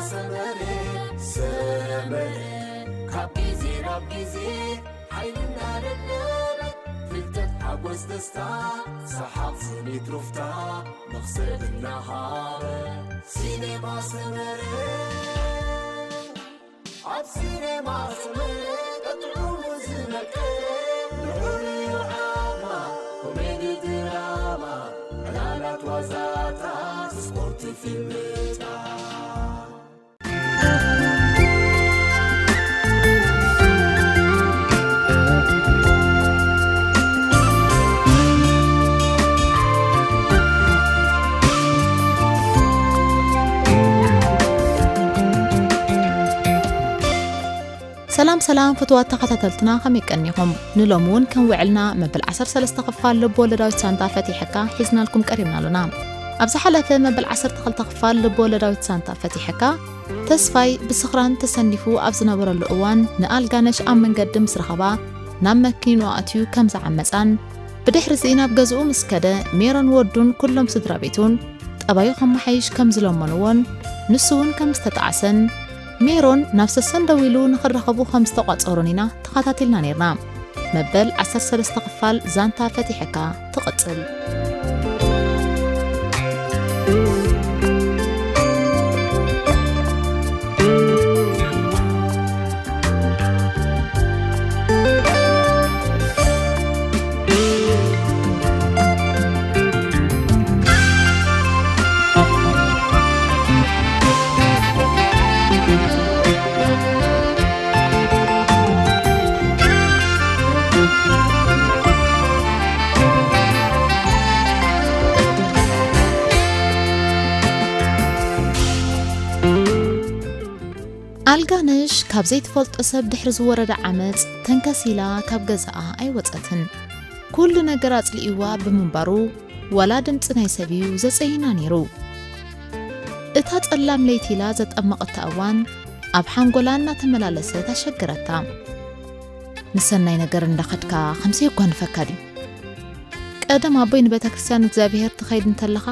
ሰመረ ሰመረ ካብ ግዜ ናብ ግዜ ሓይልና ደለበ ፍልጠት ሓጎስ ደስታ ሰሓቕ ስኒት ሩፍታ መኽሰብ እናሃበ ሲኔማ ሰመረ ኣብ ሲኔማ ሰመረ ቀጥዑ ዝመቀረ ንዑ ርኢዩ ዓማ ኮሜዲ ድራማ ዕላላት ዋዛታት ስፖርት ፊልምታት ሰላም ሰላም ፍትዋት ተኸታተልትና ከመይ ቀኒኹም? ንሎሚ እውን ከም ውዕልና መበል ዓሰርተ ሰለስተ ክፋል ልብ ወለዳዊት ሳንታ ፈቲሐካ ሒዝናልኩም ቀሪብና ኣሎና። ኣብ ዝሓለፈ መበል ዓሰርተ ክልተ ክፋል ልብ ወለዳዊት ሳንታ ፈቲሐካ ተስፋይ ብስኽራን ተሰኒፉ ኣብ ዝነበረሉ እዋን ንኣልጋነሽ ኣብ መንገዲ ምስ ረኸባ ናብ መኪንኡ ኣእትዩ ከም ዝዓመጻን ብድሕሪ እዚ ናብ ገዝኡ ምስ ከደ ሜሮን ወዱን ኩሎም ስድራ ቤቱን ጠባዩ ከመሓይሽ ከም ዝለመንዎን ንሱ እውን ከም ዝተጣዕሰን ሜሮን ናብ ሰሰን ደዊሉ ንኽራኸቡ ከም ዝተቋጸሩን ኢና ተኸታቲልና ነይርና። መበል ዓሰርተ ሰለስተ ክፋል ዛንታ ፈቲሐካ ትቕጽል። ኣልጋነሽ ካብ ዘይትፈልጦ ሰብ ድሕሪ ዝወረደ ዓመጽ ተንከስ ኢላ ካብ ገዛኣ ኣይወጸትን። ኩሉ ነገር ኣጽሊእዋ ብምንባሩ ዋላ ድምጺ ናይ ሰብ እዩ ዘጸይና ነይሩ። እታ ጸላም ለይቲ ኢላ ዘጠመቐታ እዋን ኣብ ሓንጎላ እናተመላለሰት ኣሸገረታ። ንሰናይ ነገር እንዳኸድካ ከምዚ የጓንፈካ ድዩ? ቀደም ኣቦይ ንቤተ ክርስቲያን እግዚኣብሔር ትኸይድ እንተለኻ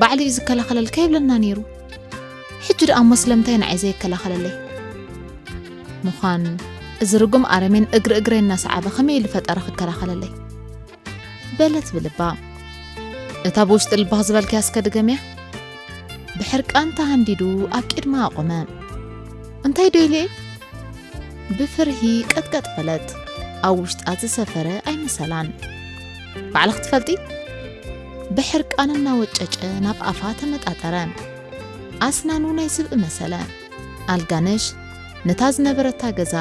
ባዕሉ እዩ ዝከላኸለልካ ይብለና ነይሩ። ሕጂ ደኣ እሞ ስለምንታይ ንዓይ ዘይከላኸለለይ? ምዃን እዚ ርጉም ኣረሜን እግሪ እግረይ እናሰዓበ ከመይ ኢሉ ፈጠረ ክከላኸለለይ? በለት ብልባ። እታ ብውሽጢ ልባኽ ዝበልክያ እስከ ድገምያ። ብሕርቃን ተሃንዲዱ ኣብ ቅድማ ኣቆመ። እንታይ ዶ ኢለ? ብፍርሂ ቀጥቀጥ በለት። ኣብ ውሽጣ ዝሰፈረ ኣይመሰላን። ባዕልኽ ትፈልጢ? ብሕርቃን እናወጨጨ ናብ ኣፋ ተመጣጠረ። ኣስናኑ ናይ ስብኢ መሰለ። ኣልጋነሽ ነታ ዝነበረታ ገዛ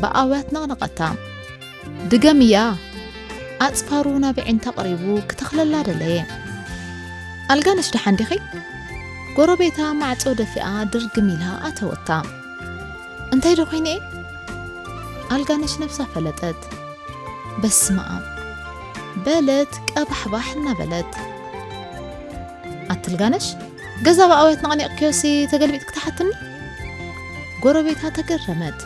ብኣውያት ነቕነቐታ። ድገምያ! ኣጽፋሩ ናብ ኣዒንታ ኣቕሪቡ ክተኽለላ ደለየ። ኣልጋነሽ ደሓን ዲኺ? ጎረቤታ ማዕጾ ደፊኣ ድርግም ኢላ ኣተወታ። እንታይ ዶ ኮይነ እየ? ኣልጋነሽ ነብሳ ፈለጠት። በስመ ኣብ! በለት ቀባሕባሕ እናበለት። ኣትልጋነሽ፣ ገዛ ብኣውያት ነቐኒቕክዮሲ ተገልቢጥኪ ትሓትኒ? ጎረቤታ ተገረመት።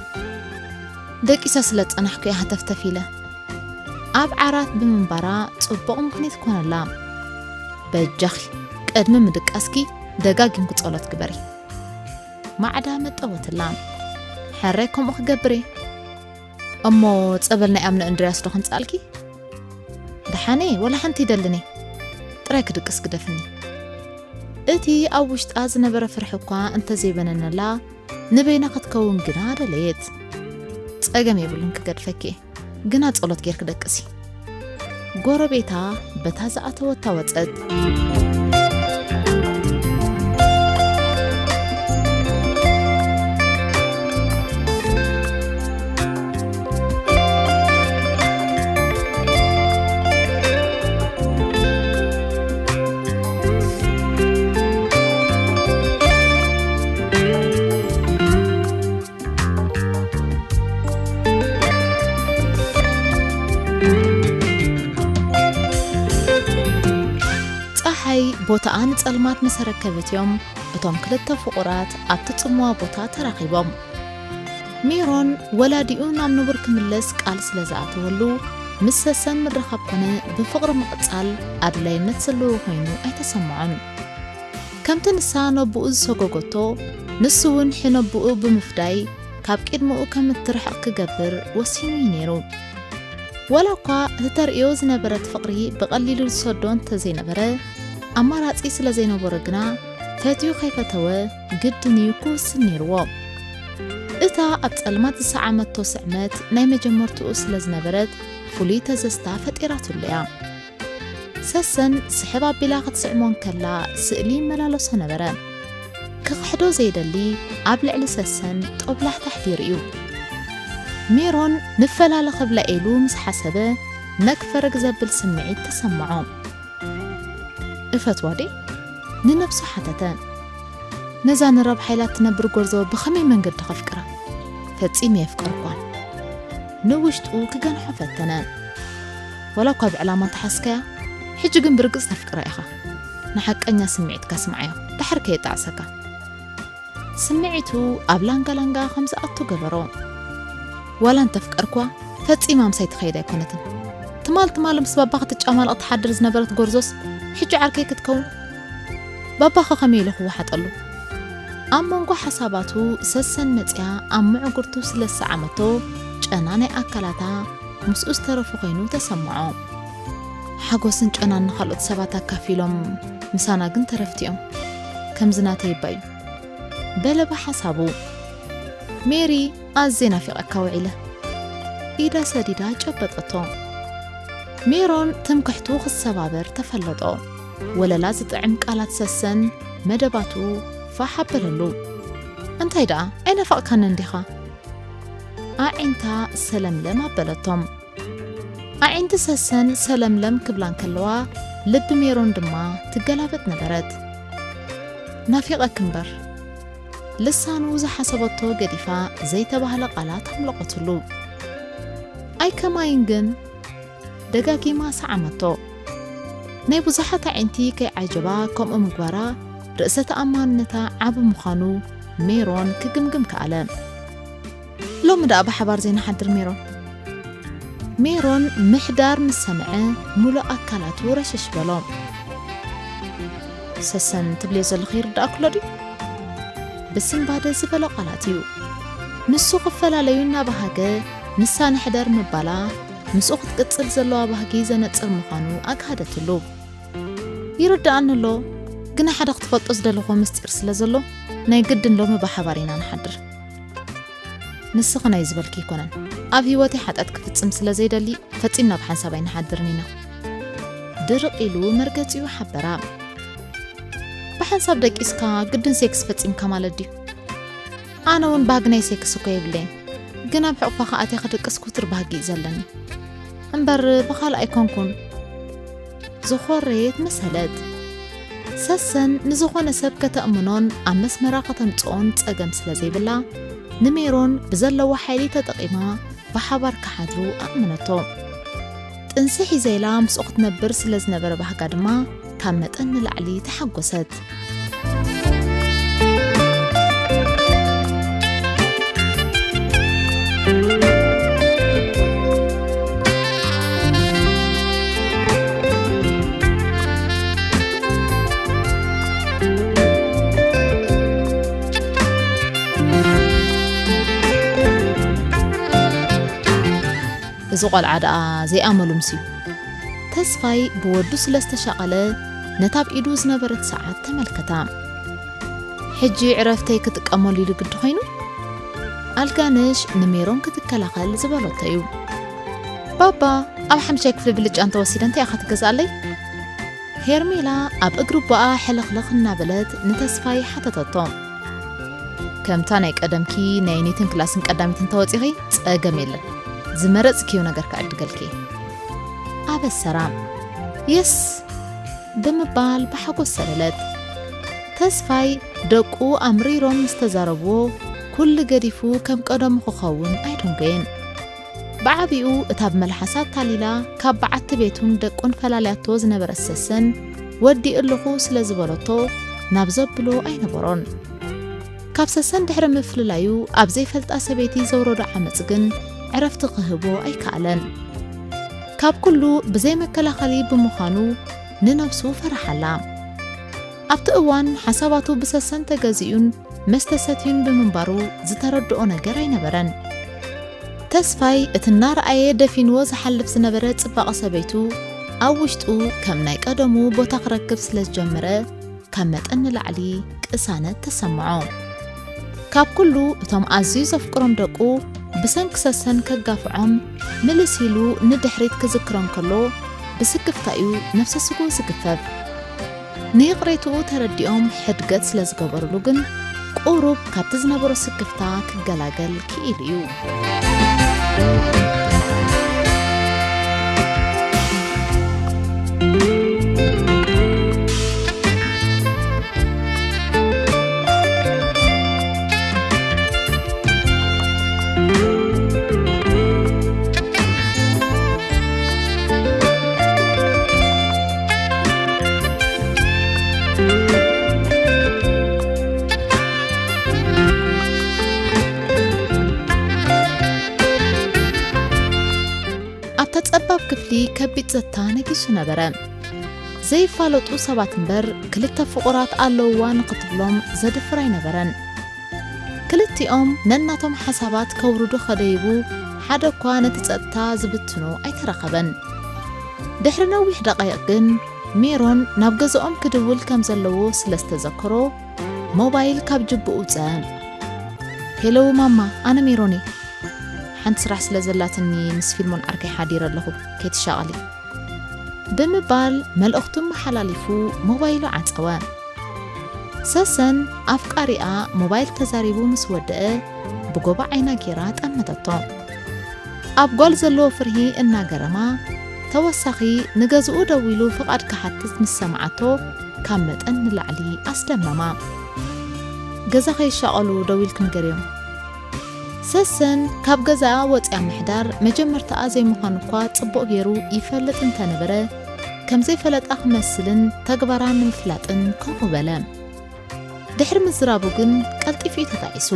ደቂሰ ስለ ዝጸናሕኩ እየ ሃተፍተፍ ኢለ። ኣብ ዓራት ብምንባራ ጽቡቕ ምኽንያት ኮነላ። በጃኺ፣ ቅድሚ ምድቃስኪ ደጋጊምኪ ጸሎት ግበሪ። ማዕዳ መጠወትላ። ሕራይ ከምኡ ክገብር እየ። እሞ ጸበል ናይ ኣምነ እንድርያስ ዶ ክንጽኣልኪ? ደሓነ፣ ወላ ሓንቲ ይደልን እየ። ጥራይ ክድቅስ ግደፍኒ። እቲ ኣብ ውሽጣ ዝነበረ ፍርሒ እኳ እንተዘይበነነላ፣ ንበይና ክትከውን ግና ደለየት። ጸገም የብሉን ክገድፈኪ እየ፣ ግና ጸሎት ጌርኪ ደቅሲ። ጎረቤታ በታ ዝኣተወታ ወጸት። ጸሓይ ቦታኣ ንጸልማት ምስ ኣረከበት እዮም እቶም ክልተ ፍቑራት ኣብቲ ጽምዋ ቦታ ተራኺቦም። ሜሮን ወላዲኡ ናብ ንቡር ክምለስ ቃል ስለ ዝኣተወሉ፣ ምስ ሰሰን ምርኻብ ኮነ ብፍቕሪ ምቕጻል ኣድላይነት ዘለዎ ኮይኑ ኣይተሰምዖን። ከምቲ ንሳ ነቦኡ ዝሰጎገቶ፣ ንሱ እውን ሕነቦኡ ብምፍዳይ ካብ ቅድመኡ ከም እትርሕቕ ክገብር ወሲኑ እዩ ነይሩ። ዋላ እኳ እቲ ተርእዮ ዝነበረት ፍቕሪ ብቐሊሉ ዝሰዶ እንተዘይነበረ፣ ኣማራጺ ስለ ዘይነበሮ ግና፣ ፈትዩ ከይፈተወ ግድን እዩ ክውስን ነይርዎ። እታ ኣብ ጸልማት ዝሰዓመቶ ስዕመት ናይ መጀመርትኡ ስለ ዝነበረት፣ ፍሉይ ተዘዝታ ፈጢራትሉ እያ። ሰሰን ስሕብ ኣቢላ ክትስዕሞ እንከላ ስእሊ ይመላለሶ ነበረ። ክኽሕዶ ዘይደሊ ኣብ ልዕሊ ሰሰን ጦብላሕታ ኣሕዲሩ እዩ። ሜሮን ንፈላለ ክብላ ኢሉ ምስ ሓሰበ ነግ ፈረግ ዘብል ስምዒት ተሰምዖ። "እፈትዋ ድየ?" ንነብሱ ሓተተ። ነዛ ንረብሓ ኢላ እትነብር ጎርዞ ብኸመይ መንገዲ ከፍቅራ? ፈጺመ የፍቅርኳን። ንውሽጡ ክገንሖ ፈተነ። ዋላ እኳ ብዕላማ እንተሓዝካያ፣ ሕጂ ግን ብርግጽ ተፍቅራ ኢኻ። ንሓቀኛ ስምዒትካ ስምዓዮ፣ ደሓር ከየጣዕሰካ። ስምዒቱ ኣብ ላንጋ ላንጋ ከም ዝኣቱ ገበሮ። ዋላ እንተፍቀርኳ፣ ፈጺማ ምሳይ ትኸይድ ኣይኮነትን። ትማል ትማል ምስ ባባ ክትጫማለቕ ትሓድር ዝነበረት ጎርዞስ፣ ሕጂ ዓርከይ ክትከውን? ባባኸ ከመይ ኢሉ ክወሓጠሉ? ኣብ መንጎ ሓሳባቱ ሰሰን መጽያ ኣብ ምዕጉርቱ ስለ ዝሰዓመቶ፣ ጨና ናይ ኣካላታ ምስኡ ዝተረፉ ኮይኑ ተሰምዖ። ሓጎስን ጨናን ንኻልኦት ሰባት ኣካፊሎም፣ ምሳና ግን ተረፍቲ እዮም። ከምዚ ናተይ እባ እዩ። በለ ብሓሳቡ። ሜሪ፣ ኣዝየ ናፊቐካ ውዒለ። ኢዳ ሰዲዳ ጨበጠቶ። ሜሮን ትምክሕቱ ክሰባበር ተፈለጦ። ወለላ ዝጥዕም ቃላት ሰሰን መደባቱ ፋሕ ኣበለሉ። እንታይ ደኣ ኣይናፈቕካንን ዲኻ? ኣዒንታ ሰለምለም ኣበለቶም። ኣዒንቲ ሰሰን ሰለምለም ክብላ እንከለዋ፣ ልቢ ሜሮን ድማ ትገላበጥ ነበረት። ናፊቐኪ እምበር። ልሳኑ ዝሓሰበቶ ገዲፋ ዘይተባህለ ቃላት ኣምለቐትሉ። ኣይ ከማይን ግን፣ ደጋጊማ ሰዓመቶ። ናይ ብዙሓት ኣዒንቲ ከይዓጀባ ከምኡ ምግባራ፣ ርእሰ ተኣማንነታ ዓቢ ምዃኑ ሜሮን ክግምግም ከኣለ። ሎሚ ደኣ ብሓባር ዘይንሓድር ሜሮን። ሜሮን ምሕዳር ምስ ሰምዐ፣ ሙሉእ ኣካላቱ ረሸሽ በሎ። ሰሰን ትብልዮ ዘለኺ ይርድኣክሎ ድዩ? ብስንባደ ዝበሎ ቃላት እዩ። ንሱ ክፈላለዩ እናበሃገ፣ ንሳ ንሕደር ምባላ፣ ምስኡ ክትቅጽል ዘለዋ ባህጊ ዘነጽር ምዃኑ ኣግሃደትሉ። ይርድኣኒ ኣሎ፣ ግና ሓደ ክትፈልጦ ዝደለኹዎ ምስጢር ስለ ዘሎ፣ ናይ ግድን ሎሚ ብሓባር ኢና ንሓድር። ንስኺ ናይ ዝበልኪ ኣይኮነን። ኣብ ህይወተይ ሓጢኣት ክፍጽም ስለ ዘይደሊ፣ ፈጺምና ብሓንሳብ ኣይንሓድርን ኢና። ድርቕ ኢሉ መርገጺኡ ሓበራ። ብሓንሳብ ደቂስካ ግድን ሴክስ ፈጺምካ ማለት ድዩ? ኣነ እውን ባህጊ ናይ ሴክስ እኮ የብለይን፣ ግን ኣብ ሕቑፋ ከኣትየ ክድቅስ ክቱር ባህጊ እዩ ዘለኒ። እምበር ብኻልእ ኣይኮንኩን። ዝኾረየት መሰለት። ሰሰን ንዝኾነ ሰብ ከተእምኖን ኣብ መስመራ ከተምጽኦን ጸገም ስለ ዘይብላ፣ ንሜሮን ብዘለዋ ሓይሊ ተጠቒማ ብሓባር ክሓድሩ ኣእመነቶ። ጥንሲ ሒዘ ኢላ ምስኡ ክትነብር ስለ ዝነበረ ባህጋ ድማ ካብ መጠን ንላዕሊ ተሓጎሰት። እዚ ቆልዓ ደኣ ዘይኣመሉ ምስዩ። ተስፋይ ብወዱ ስለ ዝተሻቐለ፣ ነታ ኣብ ኢዱ ዝነበረት ሰዓት ተመልከታ። "ሕጂ ዕረፍተይ ክጥቀመሉ ኢሉ ግዲ ኮይኑ?" ኣልጋነሽ ንሜሮን ክትከላኸል ዝበለቶ እዩ። "ባባ፣ ኣብ ሓምሻይ ክፍሊ ብልጫ እንተወሲደ እንታይ ኢኻ ትገዝኣለይ?" ሄርሜላ ኣብ እግሪ ኣቦኣ ሕልኽልኽ እናበለት ንተስፋይ ሓተተቶ። "ከምታ ናይ ቀደምኪ ናይ ኒትን ክላስን ቀዳሚት እንተወጺኺ ጸገም የለን። ዝመረጽክዮ ነገር ክዕድገልኪ እየ።" ኣበሰራ። "የስ!" ብምባል ብሓጎስ ሰለለት። ተስፋይ ደቁ ኣምሪሮም ምስ ተዛረብዎ፣ ኩሉ ገዲፉ ከም ቀደሙ ክኸውን ኣይደንጎየን። ብዓቢኡ እታ ብመልሓሳ ኣታሊላ ካብ በዓቲ ቤቱን ደቁን ፈላልያቶ ዝነበረት ሰሰን፣ ወዲእ ኣለኹ ስለ ዝበለቶ፣ ናብ ዘብሎ ኣይነበሮን። ካብ ሰሰን ድሕሪ ምፍልላዩ፣ ኣብ ዘይፈልጣ ሰበይቲ ዘውረዶ ዓመጽ ግን ዕረፍቲ ክህቦ ኣይከኣለን። ካብ ኩሉ ብዘይ መከላኸሊ ብምዃኑ፣ ንነብሱ ፈርሓላ። ኣብቲ እዋን ሓሳባቱ ብሰሰን ተገዚኡን መስተ ሰትዩን ብምንባሩ ዝተረድኦ ነገር ኣይነበረን። ተስፋይ እቲ እናረኣየ ደፊንዎ ዝሓልፍ ዝነበረ ጽባቐ ሰበይቱ ኣብ ውሽጡ ከም ናይ ቀደሙ ቦታ ክረክብ ስለ ዝጀመረ፣ ካብ መጠን ንላዕሊ ቅሳነት ተሰምዖ። ካብ ኩሉ እቶም ኣዝዩ ዘፍቅሮም ደቁ ብሰንኪ ሰሰን ከጋፍዖም ምልስ ኢሉ ንድሕሪት ክዝክሮም ከሎ ብስክፍታ እዩ ነፍሰ ስግኡ ዝግፈፍ። ንይቕሬትኡ ተረዲኦም ሕድገት ስለ ዝገበሩሉ ግን ቁሩብ ካብቲ ዝነበሮ ስክፍታ ክገላገል ክኢሉ እዩ። ኣብታ ጸባብ ክፍሊ ከቢድ ጸጥታ ነጊሱ ነበረ። ዘይፋለጡ ሰባት እምበር ክልተ ፍቑራት ኣለውዋ ንኽትብሎም ዘድፍር ኣይነበረን። ክልቲኦም ነናቶም ሓሳባት ከውርዱ ከደይቡ ሓደ እኳ ነቲ ጸጥታ ዝብትኖ ኣይተረኸበን። ድሕሪ ነዊሕ ደቓይቕ ግን ሜሮን ናብ ገዛኦም ክድውል ከም ዘለዎ ስለ ዝተዘከሮ ሞባይል ካብ ጅብኡ ውጸ። "ሄሎ ማማ፣ ኣነ ሜሮን እየ። ሓንቲ ስራሕ ስለ ዘላትኒ ምስ ፊልሞን ዓርከይ ሓዲረ ኣለኹ፣ ከይትሻቐሊ" ብምባል መልእኽቱ መሓላሊፉ ሞባይሉ ዓጸወ። ሰሰን ኣፍቃሪኣ ሞባይል ተዛሪቡ ምስ ወደአ ብጎባ ዓይና ጌራ ጠመተቶ። ኣብ ጓል ዘለዎ ፍርሂ እናገረማ ተወሳኺ ንገዝኡ ደዊሉ ፍቓድ ክሓትት ምስ ሰምዓቶ ካብ መጠን ንላዕሊ ኣስደመማ። "ገዛ ከይሻቐሉ ደዊልኪ ንገርዮም" ሰሰን ካብ ገዛኣ ወጺኣ ምሕዳር መጀመርታኣ ዘይምዃኑ እኳ ጽቡቕ ገይሩ ይፈልጥ እንተነበረ፣ ከም ዘይፈለጣ ክመስልን ተግባራ ንምፍላጥን ከምኡ በለ። ድሕሪ ምዝራቡ ግን ቀልጢፉ እዩ ተጣዒሱ።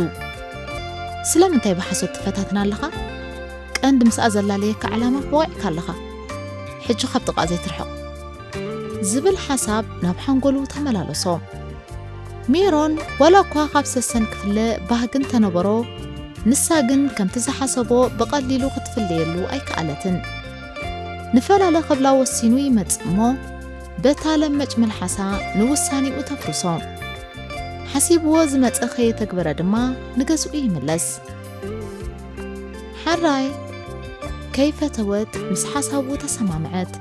"ስለምንታይ ብሓሶት ትፈታትና ኣለኻ? ቀንዲ ምስኣ ዘላለየካ ዕላማ ወቒዕካ ኣለኻ። ሕጂ ካብ ጥቓ ዘይትርሕቕ" ዝብል ሓሳብ ናብ ሓንጎሉ ተመላለሶ። ሜሮን ዋላ እኳ ካብ ሰሰን ክፍለ ባህጊ እንተነበሮ፣ ንሳ ግን ከምቲ ዝሓሰቦ ብቐሊሉ ክትፍለየሉ ኣይከኣለትን። ንፈላለ ክብላ ወሲኑ ይመጽእ እሞ፣ በታ ለመጭ መልሓሳ ንውሳኔኡ ተፍርሶ። ሓሲብዎ ዝመጸ ከየተግበረ ድማ ንገዝኡ ይምለስ። ሓራይ ከይፈተወት ምስ ሓሳቡ ተሰማምዐት።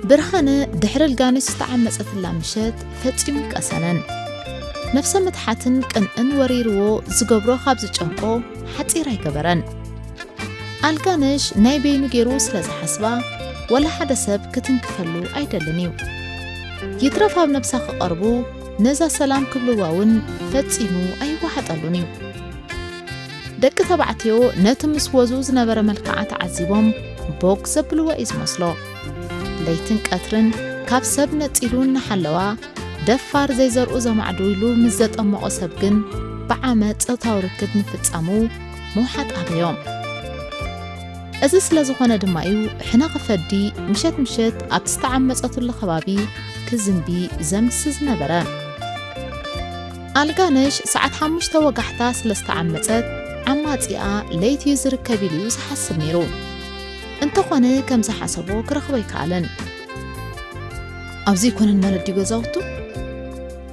ብርሃነ ድሕሪ ኣልጋነሽ ዝተዓመጸትላ ምሸት ፈጺሙ ኣይቀሰነን። ነፍሰ ምትሓትን ቅንእን ወሪርዎ ዝገብሮ ካብ ዝጨንቆ ሓጺር ኣይገበረን። ኣልጋነሽ ናይ በይኑ ገይሩ ስለ ዝሓስባ፣ ወላ ሓደ ሰብ ክትንክፈሉ ኣይደልን እዩ። ይትረፍ ኣብ ነብሳ ክቐርቡ፣ ነዛ ሰላም ክብልዋ እውን ፈጺሙ ኣይወሓጠሉን እዩ። ደቂ ተባዕትዮ ነቲ ምስ ወዝኡ ዝነበረ መልክዓ ተዓዚቦም ቦግ ዘብልዎ እዩ ዝመስሎ። ለይትን ቀትርን ካብ ሰብ ነጺሉ እናሓለዋ፣ ደፋር ዘይዘርኡ ዘማዕዱ ኢሉ ምስ ዘጠመቖ ሰብ ግን ብዓመጽ ጾታዊ ርክብ ምፍጻሙ ምውሓጥ ኣበዮም። እዚ ስለ ዝኾነ ድማ እዩ ሕነ ክፈዲ ምሸት ምሸት ኣብቲ ዝተዓመጸትሉ ከባቢ ክዝንቢ ዘምሲ ዝነበረ። ኣልጋነሽ ሰዓት ሓሙሽተ ወጋሕታ ስለ ዝተዓመጸት ዓማጺኣ ለይቲ እዩ ዝርከብ ኢሉ እዩ ዝሓስብ ነይሩ። እንተኾነ ከም ዝሓሰቦ ክረኽቦ ኣይከኣለን። "ኣብዚ ኣይኮነን ማለት ድዩ ገዛውቱ?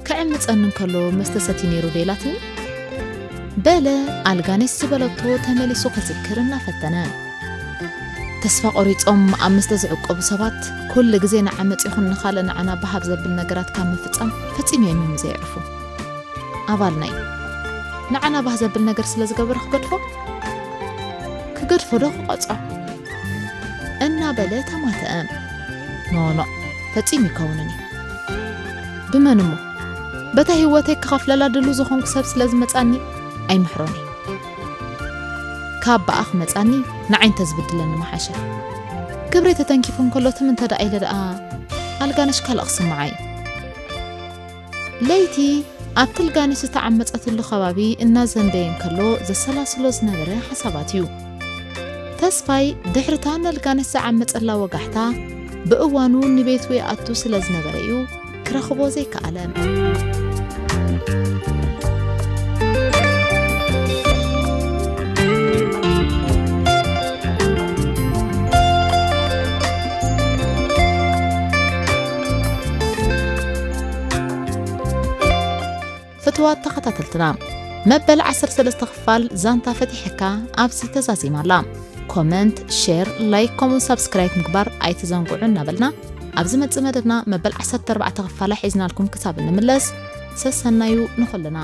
ክዕምጸኒ እንከሎ መስተ ሰትዩ ነይሩ ዶ ኢላትኒ?" በለ ኣልጋነሽ ዝበለቶ ተመሊሱ ክዝክር እናፈተነ። ተስፋ ቆሪጾም ኣብ መስተ ዝዕቀቡ ሰባት ኩሉ ግዜ ንዓመጽ ይኹን ንኻልእ ንዓና ባህ ኣብ ዘብል ነገራት ካብ ምፍጻም ፈጺሙ እዮም ዘይዕርፉ። ኣባልና እዩ። ንዓና ባህ ዘብል ነገር ስለ ዝገበረ ክገድፎ? ክገድፎ ዶ ክቐጽዖ? እናበለ ተማተአ። ኖኖ፣ ፈጺሙ ይከውንን እዩ። ብመን እሞ? በታ ህይወተይ ክኸፍለላ ድሉ ዝኾንኩ ሰብ ስለ ዝመጻኒ ኣይምሕሮን እየ። ካብ ብኣ ክመጻኒ ንዓይ እንተዝብድለኒ ምሓሸ። ክብረይ ተተንኪፉ እንከሎ ትም እንተ ደኣ ኢለ ደኣ ኣልጋነሽ ካልእ ክስምዓ እዩ። ለይቲ ኣብቲ ኣልጋነሽ ዝተዓመጸትሉ ከባቢ እናዘንበየ እንከሎ ዘሰላስሎ ዝነበረ ሓሳባት እዩ። ተስፋይ ድሕርታ ነልጋነሽ ዝዓመጸላ ወጋሕታ ብእዋኑ ንቤቱ ይኣቱ ስለ ዝነበረ እዩ ክረኽቦ ዘይከኣለ። ፍትዋት ተኸታተልትና፣ መበል ዓሰርተ ሰለስተ ክፋል ዛንታ ፈቲሐካ ኣብዚ ተዛዚማ ኣላ። ኮመንት፣ ሼር፣ ላይክ ከምኡ ሳብስክራይብ ምግባር ኣይትዘንግዑ እናበልና፣ ኣብ ዝመጽእ መደብና መበል ዓሰርተ ኣርባዕተ ክፋላ ሒዝናልኩም ክሳብ እንምለስ ሰሰናዩ ንኹልና።